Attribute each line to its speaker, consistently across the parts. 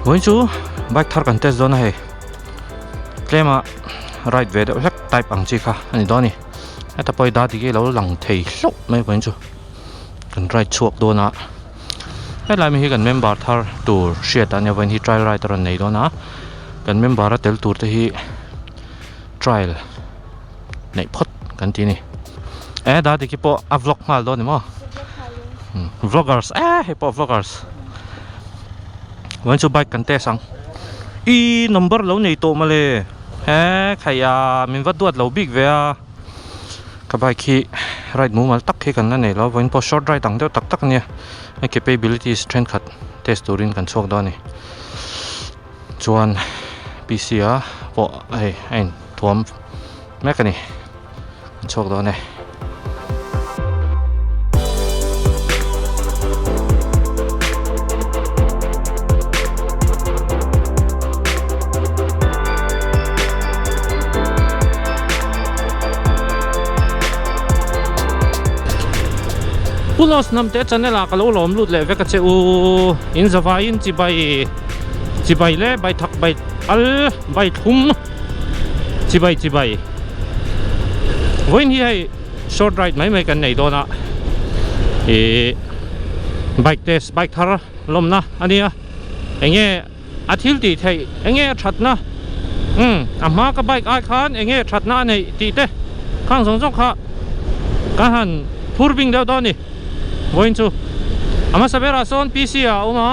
Speaker 1: Vawiin chu bike thar kan test dawn a hei tlema ride ve deuh hlek type ang chi kha a ni dawn a ni heta pawh hi dadi hi a lo lang thei hlauh mai vawiin chu kan ride chhuak dawn a helai mi hi kan member thar tur hriat a nia vawiin hi trial ride a rawn nei dawn a kan member a tel tur te hi trial neih phawt kan ti a ni e dadi khi pawh a vlog nghal dawn ni maw vloggers e hei pawh vloggers vawiin chu bike kan test ang ih number lo nei tawh mawle he khai a min va duat lo bik ve a ka bike hi ride mumal tak hi kan la nei lo vawiin pawh short ride ang deuh tak tak a nia a capabilities thenkhat test turin kan chhuak dawn a ni chuan P_C a pawh hei a in thuam mek a ni an chhuak dawn e. Pulos hnamte channel ah ka lo lawm lut leh vek a che u in zavaiin chibai chibai le bai thak bai al bai thlum chibai chibai vawiin hi hei short ride mai mai kan nei dawn a ih bike test bike thar lawmna a nia eng nge a thil tih theih eng nge a thatna umm a hma ka bike ai khan eng nge thatna a neih tih te khang zawng zawng kha ka han phur bing deuh dawn a ni vawiin chu a hmasa berah sawn P C ah a awm a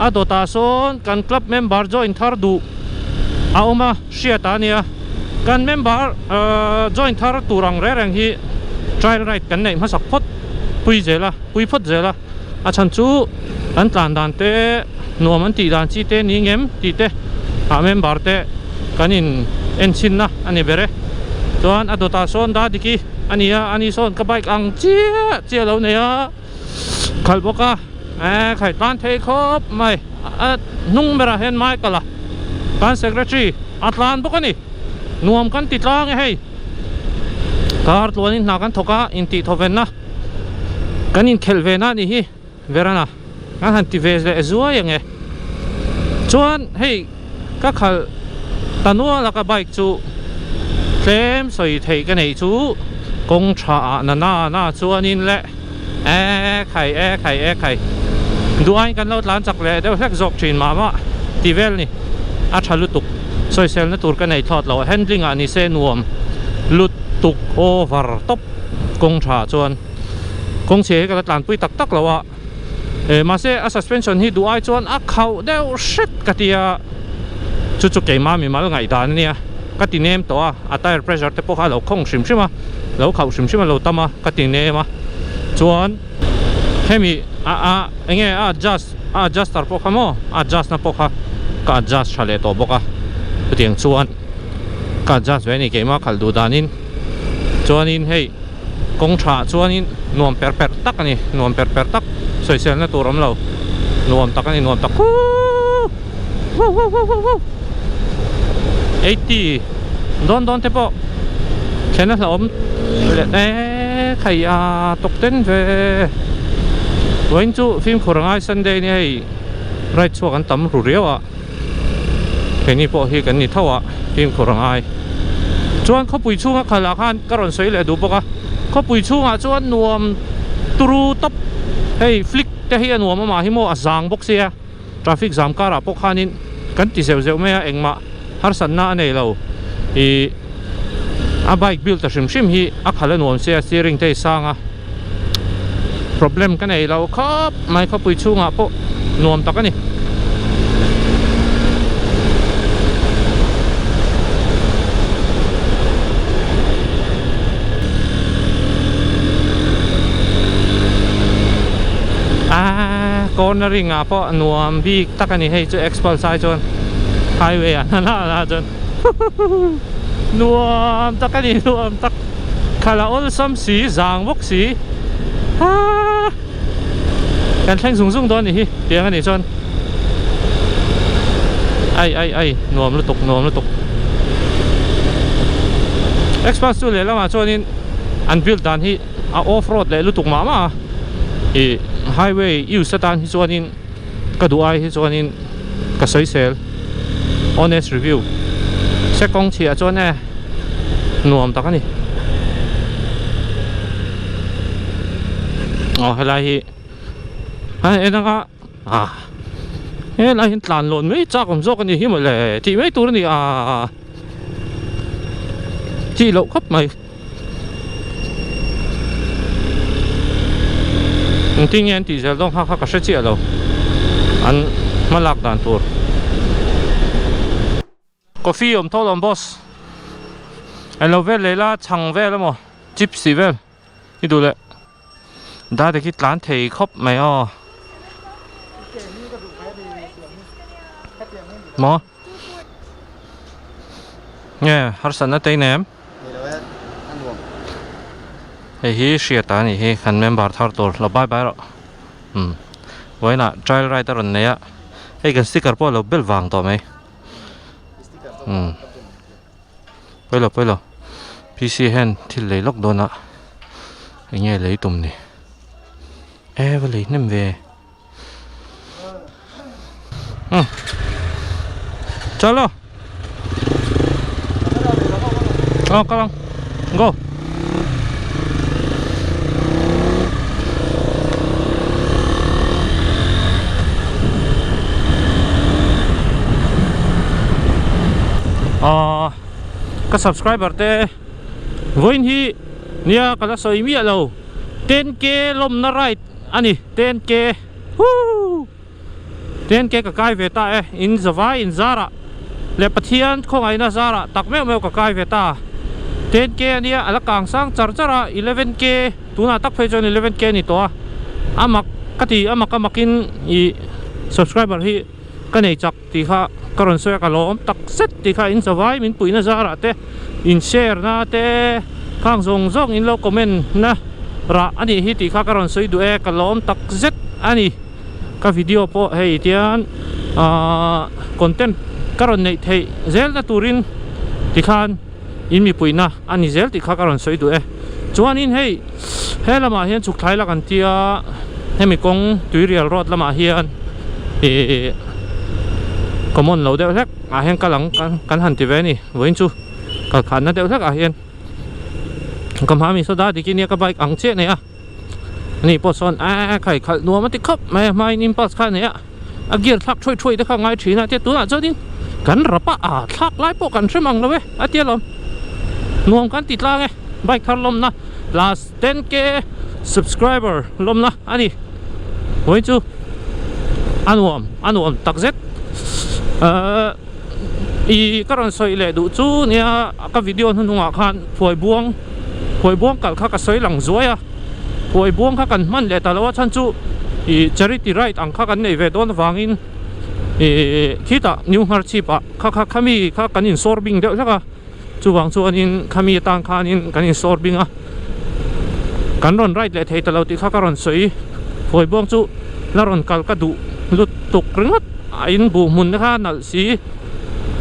Speaker 1: a dawtah sawn kan club member join thar duh a awm a hriat a nia kan member ahh join thar tur ang reng reng hi trial ride kan neih hmasak phawt pui zel a pui phawt zel a a chhan chu kan tlan dan te nuam an tih dan chi te ni ngem tih te ah member te kan in en chhin na a ni ber e chuan a dawtah sawn Dadiki a ni a ani sawn ka bike ang chiah chiah a lo nei a. Khalh bawk a eh khaih tan thei khawp mai a hnung berah hian Michael a kan secretary a tlan bawk a ni nuam kan ti tlang e hei car tluanin hna kan thawk a intih thaw venna kan inkhelh ve na a nih hi Verana kan han ti ve leh zuai ang e chuan hei ka khalh ta nual a ka bike chu tlem sawi theih ka neih chu kawng tha ah na na na chuanin le e khai e khai e khai duh aiin kan lo tlan chak leh deuh hlek zawk thin mah mah tih vel ni a tha lutuk sawisel na tur ka nei thlawt lo handling ah ni se nuam lutuk over tawp kawng tha chuan kawng chhia hi ka la tlanpui tak tak lo a. Eh mahse a suspension hi duh ai chuan a khauh deuh hret ka ti a chu chu keimah mimal ngaihdan a nia ka ti nem tawh a a tire pressure te pawh kha a lo khawng hrim hrim a lo khauh hrim hrim a lo tam a ka ti nem a chuan hemi a a eng nge a adjust a adjuster pawh kha maw a adjust na pawh kha ka adjust tha leh tawh bawk a chutiang chuan ka adjust ve a ni keimah khalh duh danin chuanin hei. Kawng tha chuanin nuam per per tak a ni, nuam per per tak, sawiselna tur awm lo, nuam tak a ni, nuam tak huuu huuu huuu huuu huuu 80 dawn dawn te pawh thlen a hlauhawm leh e khai a tawk ten ve vawiin chu fimkhur a ngai Sunday nia hei ride chhuak an tam ru riau a. Keini pawh hi kan ni tho a, fimkhur a ngai. Chuan khawpui chhunga khalah khan ka rawn sawi leh duh bawk a, khawpui chhungah chuan nuam turu tawp, hei flick te hi a nuam amah hi maw a zang bawk sia, traffic zam karah pawh khanin kan ti zeuh zeuh mai a, engmah harsatna a nei lo. Ih a bike build ta hrim hrim hi a khalh a nuam sia, steering te hi sang a, problem ka nei lo khawp mai khawpui chhungah pawh nuam tak a ni. Aaa cornering ah pawh nuam bik tak a ni hei chu Xpulse ai chuan highway ah na na chuan nuam tak a ni nuam tak. Khalh a awlsam si, zang bawk si haa kan thleng zung zung dawn a nih hi tiang a nih chuan ai ai ai nuam lutuk nuam lutuk Xbox chu lehlamah chuanin an build dan hi a off road leh lutuk mah mah a ih highway use atan hi chuanin ka duh ai hi chuanin. ka sawisel honest review se kawng chhiah chuan e nuam tak a ni aw helai hi a en anga ah helai hian tlan lawn mai chak awm zawk a ni hi mawle tih mai tur a ni ah tih loh khawp mai. Engtin nge an tih zel dawn kha kha ka hre chiah lo an hma lak dan tur. Coffee awm tho lo boss englo vel leh la chhang vel emaw chips tih vel i duh leh date khi tlan thei khawp mai aw maw. Nge harsatna te nem? Hei hi hriat a nih hi kan member thar tur lo bye bye rawh umm vawiinah trial ride a rawn nei a hei kan sticker pawh a lo bel vang tawh mai umm pawilo pawilo P C hian thil lei lawk dawn a eng nge lei tum ni e va lei hnem ve. Chalo. Oh, come on. Go. Ah, ka subscriber te vawiin hi nia ka la sawi miah lo 10k lawmna ride a ni. 10k huu 10k ka kai ve ta e in zavai in zarah leh Pathian khawngaihna zarah tak meuh meuh ka kai ve ta 10k ania a la kang sang char char a 11k tunah tak phei chuan 11k a ni tawh a a mak ka ti a mak a makin ih subscriber hi ka nei chak tih kha ka rawn sawi a ka lawm tak zet tih kha in zavai min puihna zarah te in share na te khang zawng zawng in lo comment na rah a nih hi tih kha ka rawn sawi duh e ka lawm tak zet a ni ka video pawh hei tian ahh content ka rawn neih theih zel na turin tikhan in mipuihna a ni zel tih kha ka rawn sawi duh e chuanin hei he lamah hian chhuk thlai la kan tia hemi kawng tuirial road lamah hian ihh common lo deuh hlek ah hian kal ang kan han ti ve a ni vawiin chu kal khanna deuh hlek ah hian ka hma mi saw da dik ania ka bike ang chiah nei a ani pawh sawn eee khai khalh nuam a ti khawp mai a hmain impulse kha a nei a. A gear thlak thuai thuai te kha a ngai thin a tia tunah chuanin kan rap a aa thlak lai pawh kan hrem ang lo e a tia lawm nuam kan ti tlang e bike thar lawmna plus 10k subscriber lawmna a ni vawiin chu a nuam a nuam tak zet ahh ih ka rawn sawi leh duh chu nia ka video hnuhnungah khan phuai buang phuai buang kalh kha ka sawi lang zuai a. Huai buang kha kan hman leh ta lo a chhan chu ih charity ride ang kha kan nei ve dawn avangin ih khitah new hmarchhip ah kha kha khami kha kan insawr bing deuh hlek a chuvang chuanin khami atan khanin kan insawr bing a kan rawn ride leh thei ta lo tih kha ka rawn sawi huai buang chu la rawn kal ka duh lutuk ringawt a in buh hmun te kha nalh si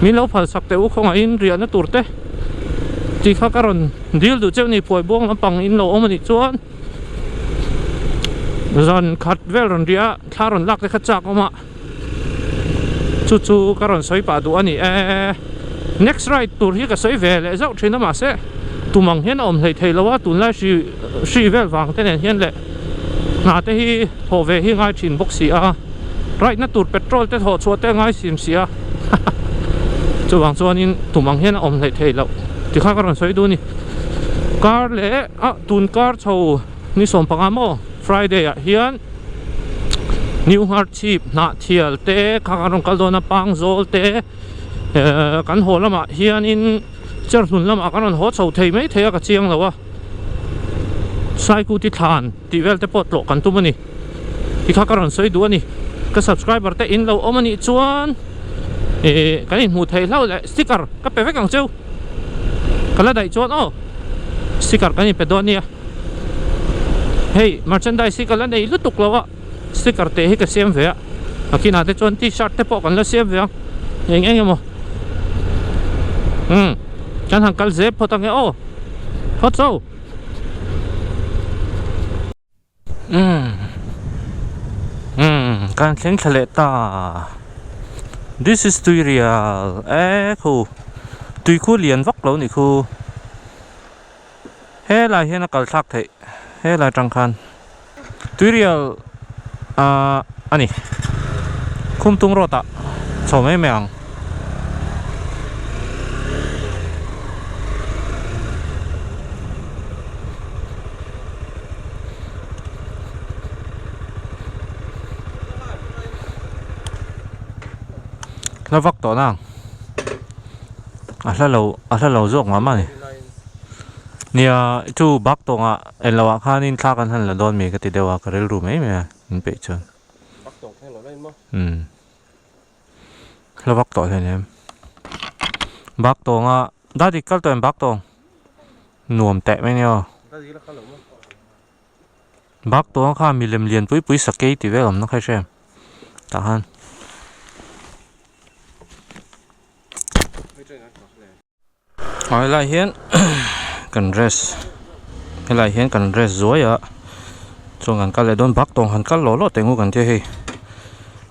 Speaker 1: min lo phal sak teh u khawngaihin riahna tur te tih kha ka rawn. Dil duh cheuh ni phuai buang lampang in lo awm a nih chuan zan khat vel rawn riah a thla rawn lak te kha chak awm a chu chu ka rawn sawi pah duh a ni e next ride tur hi ka sawi ve leh zauh thin a mahse tum ang hian a awm hlei thei lo a tunlai hri hri vel vang te nen hian leh hna te hi thawh ve hi ngai thin bawk si a ride na tur petrol te thawh chhuah te a ngai sim si a chuvang chuanin tum ang hian a awm hleih theih loh tikha ka rawn sawi duh a ni kar leh ah tun kar chho ni 15 maw friday ah hian new hmarchhip hnah thial te kha kan rawn kal dawn a pangzawl te ehh kan haw lamah hianin cherhlun lamah kan rawn haw chho thei mai thei a ka chiang lo a saikuti thlan tih vel te pawh tlawh kan tum a ni. Tikha ka rawn sawi duh a ni. Ka subscriber te in lo awm a nih chuan ih kan inhmuh theih hlauh leh sticker ka pe vek ang cheu. Ka la daih chuan aw sticker kan inpe dawn nia. Hei merchandise hi ka la nei lutuk lo a sticker te hi ka siam ve a. A kinah te chuan t-shirt te pawh kan la siam ve ang eng eng emaw. Umm kan han kal zep phawt ange aw. Phawt zo. Umm umm kan thleng thla leh ta. This is Tuirial e khu tui khu lian vak lo nih khu helai hian a kal thlak theih helai atang khan Tuirial ah a ni Khumtung road ah chho mai mai ang. Hla vak tawh nang a hla lo a hla lo zawk mah mah a ni nia chu bak tawngah englo ah khanin thla kan han la dawn mi ka ti deuh a ka rilru mai mai a in peih chuan umm hla vak tawh hleinem em bak tawnga dadi kal tawh em bak tawng nuam teh mai nia aw. Bak tawng kha milem lian pui pui sakei tih vel awmna kha i hre em tah khan. Ah helai hian kan rest helai hian kan rest zuai a chuan kan kal leh dawn bak tawng han kal lawh lawh teh ngu kan tia hei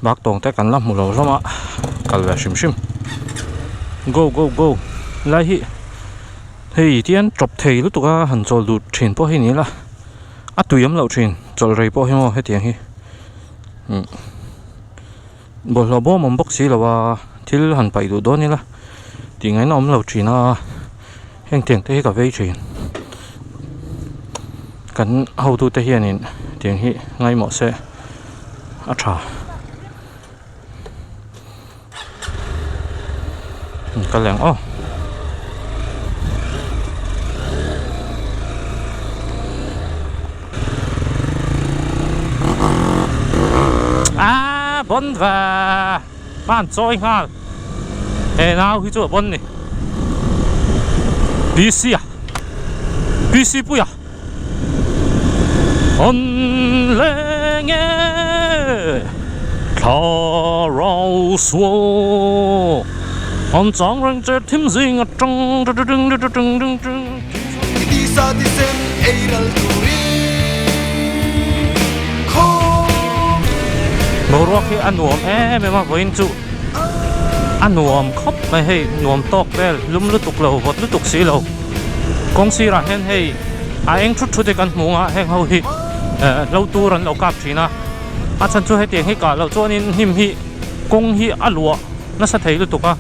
Speaker 1: bak tawng te kan la hmu lo hlawm a kal ve hrim hrim go go go helai hi hei tian tawp thei lutuk a han chawl duh thin pawh hi ni ila a tui awm loh thin chawlh rei pawh hi maw hetiang hi umm. Bawlhhlawh bawm awm bawk si lo a, thil han paih duh dawn ila tih ngaihna awm lo thin a, heng tiang te hi ka vei thin. Kan hotute hianin tiang hi ngaimawh se a tha. Ka leng aw. A bon va an chawi nghal he nau hi chu a bon ni PC a PC pui a an leng e thlarau sual an chang reng che thim zing atang ding ding ding ding ding.
Speaker 2: Tisa tisen ei ral turin khawm.
Speaker 1: Boruak hi a nuam em em a vawiin chu a nuam khawp mai hei nuam tawk vel lum lutuk lo vawt lutuk si lo kawng sirah hian hei a eng thut thut hi kan hmu ang a heng ho hi eh hlo tur an lo kap thin a a chhan chu hetiang hi kah loh chuanin hnim hi kawng hi a luah nasa thei lutuk a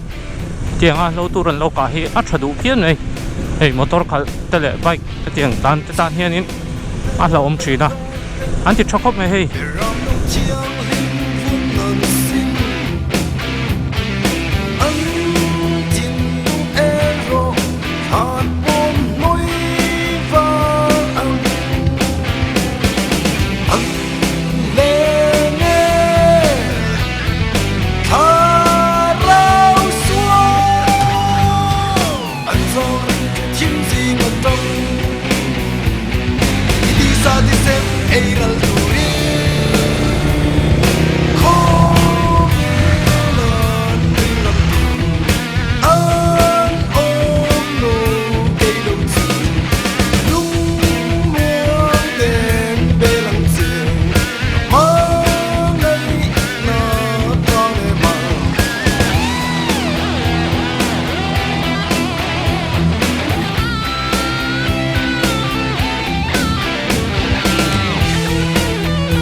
Speaker 1: tianga hlo tur an lo kah hi a tha duh phian mai hei motor khalh te leh bike hetiang tan te tan hianin a hlauhawm thin a an ti tha khawp mai hei.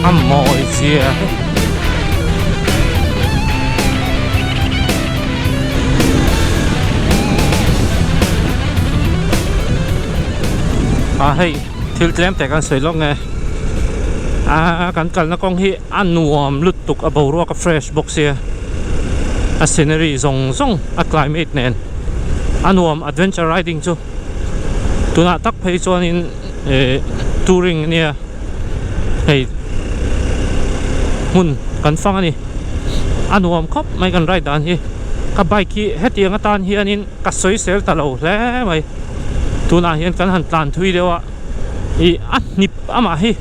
Speaker 1: A mawi zia hi. A hei thil tlem te kan sawi lawk nge a kan kalna kawng hi a nuam lutuk a boruak a fresh bawk sia a scenery zawng zawng a climate nen a nuam adventure riding chu tunah tak phei chuanin eh touring ania hei hmun kan fang a ni a nuam khawp mai kan ride dan hi ka bike hi hetiang atan hianin ka sawi sel ta lo hle mai tunah hian kan han tlan thui deuh a ih a hnip amah hi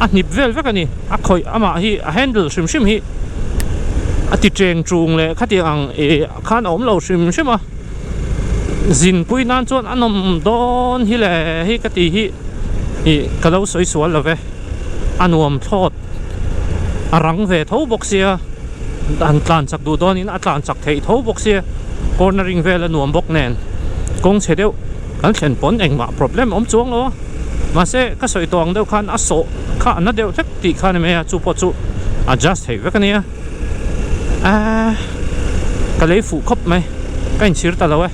Speaker 1: a hnip vel vek a ni a khawih amah hi a handle hrim hrim hi a ti cheng chung leh khatiang ang ih khan a awm lo hrim hrim a zin pui nan chuan a nawm dawn hi le hei ka tih hi ih ka lo sawi sual lo ve a nuam thlawt a rang ve tho bawk sia. han tlan chak duh dawnin a tlan chak theih tho bawk sia cornering vel a nuam bawk nen kawng chhe deuh kan thlen pawn engmah problem a awm chuang lo a mahse ka sawi tawh ang deuh khan a sawh kha a na deuh hlek tih kha a ni mai a chu pawh chu adjust theih vek a nia aaa ka lei fuh khawp mai ka inchhir ta lo e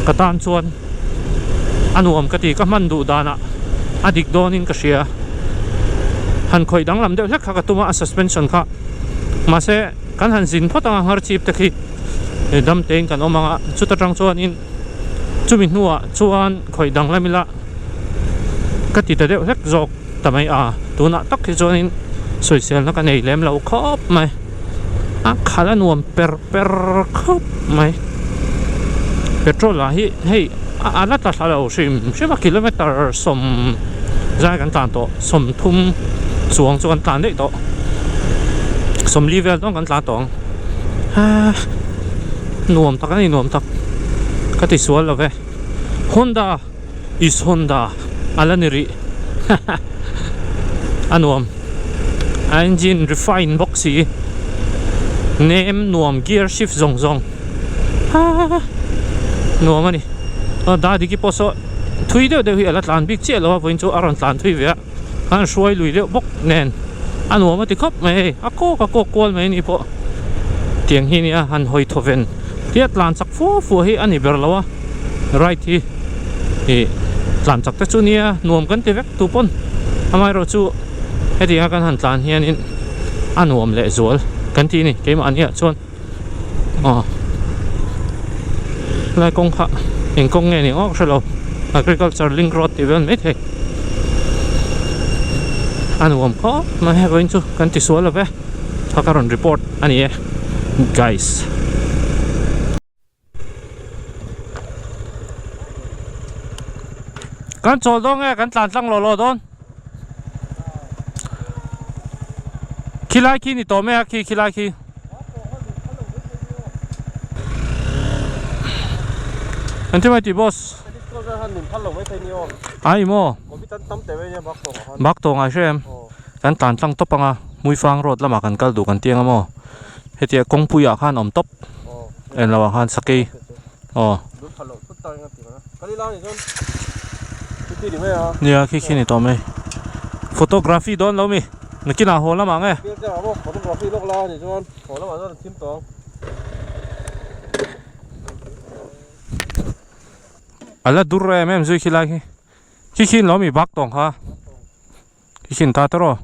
Speaker 1: ka tan chuan a nuam ka ti ka hman duh danah a dik dawnin ka hria han khawih danglam deuh hlek kha ka tum a a suspension kha mahse kan han zin phawt anga nghar chip te khi dam tein kan awm anga chuta tang chuanin chumi hnuah chuan khawih danglam ila ka ti ta deuh hlek zawk ta mai a tunah tak hi chuanin sawiselna ka nei lem lo khawp mai a khalh a nuam per per khawp mai petrol lah hi hei a la tla thla lo hrim hrim a kilometer sawm zai kan tlan tawh sawmthum chuang chu kan tlan daih tawh sawmli vel dawn kan tlan tawh ang aa nuam tak a ni nuam tak ka ti sual lo ve Honda is Honda a la ni rih a nuam a engine refine bawk si nem nuam gear shift zawng zawng haa nuam a ni aw Dadiki pawh saw thui deuh deuh hi a la tlan bik chiah lo a vawiin chu a rawn tlan thui ve a khan hruai lui deuh bawk nen a nuam a ti khawp mai hei a kawk a kawk kual mai a ni pawh tiang hi nia han hawi thaw ven tia tlan chak fua fua hi a ni ber lo a ride hi ih tlan chak te chu nia nuam kan ti vek tu pawn amaherawhchu hetianga kan han tlan hianin a nuam leh zual kan tih a ni keimahni ah chuan. Aw helai kawng kha eng kawng nge ni awk hrelo agriculture link road tih vel maithei a nuam khawp mai hei vawiin chu kan ti sual lo ve kha ka rawn report a ni e guys. Kan chawl dawn nge kan tlan tlang lawh lawh dawn khilai khi ni tawh mai a khi khilai khi an thil mai tih boss ai maw bak tawh ngai hre em kan tlan tlang tawp anga hmuifang road lamah kan kal duh kan tiang a maw hetia kawngpui ah khan awm tawp en lo ah khan sakei aw nia khi khi ni tawh mai photography dawn lo mi nakinah haw lamah nge a la dur em em zui khi lai khi khi khi lo mi bak tawng kha khi khi ta tawh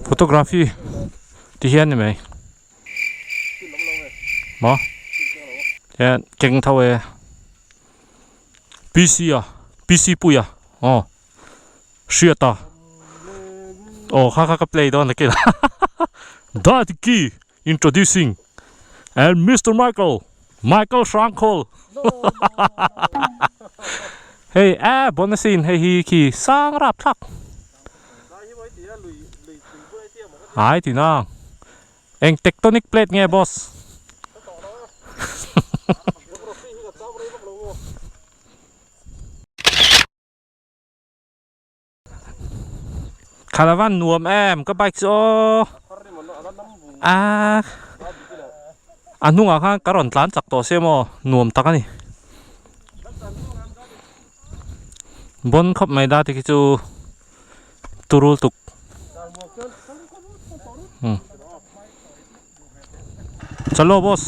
Speaker 1: photography ti hian ni mai. Maw hian keng tho e PC a PC pui a aw hriat a aw kha kha ka play dawn a kil Dadiki introducing and Mister Michael Michael Hrangkhawl hei e bonus in hei hi khi sang rap thlak. Ai ti nang. Eng tectonic plate nge boss? Khalavan nuam em ka bike chu aw. A a hnungah khan ka rawn tlan chak tawh sia maw nuam tak a ni. Bon khawp mai da te khi chu turul tuk chalo boss.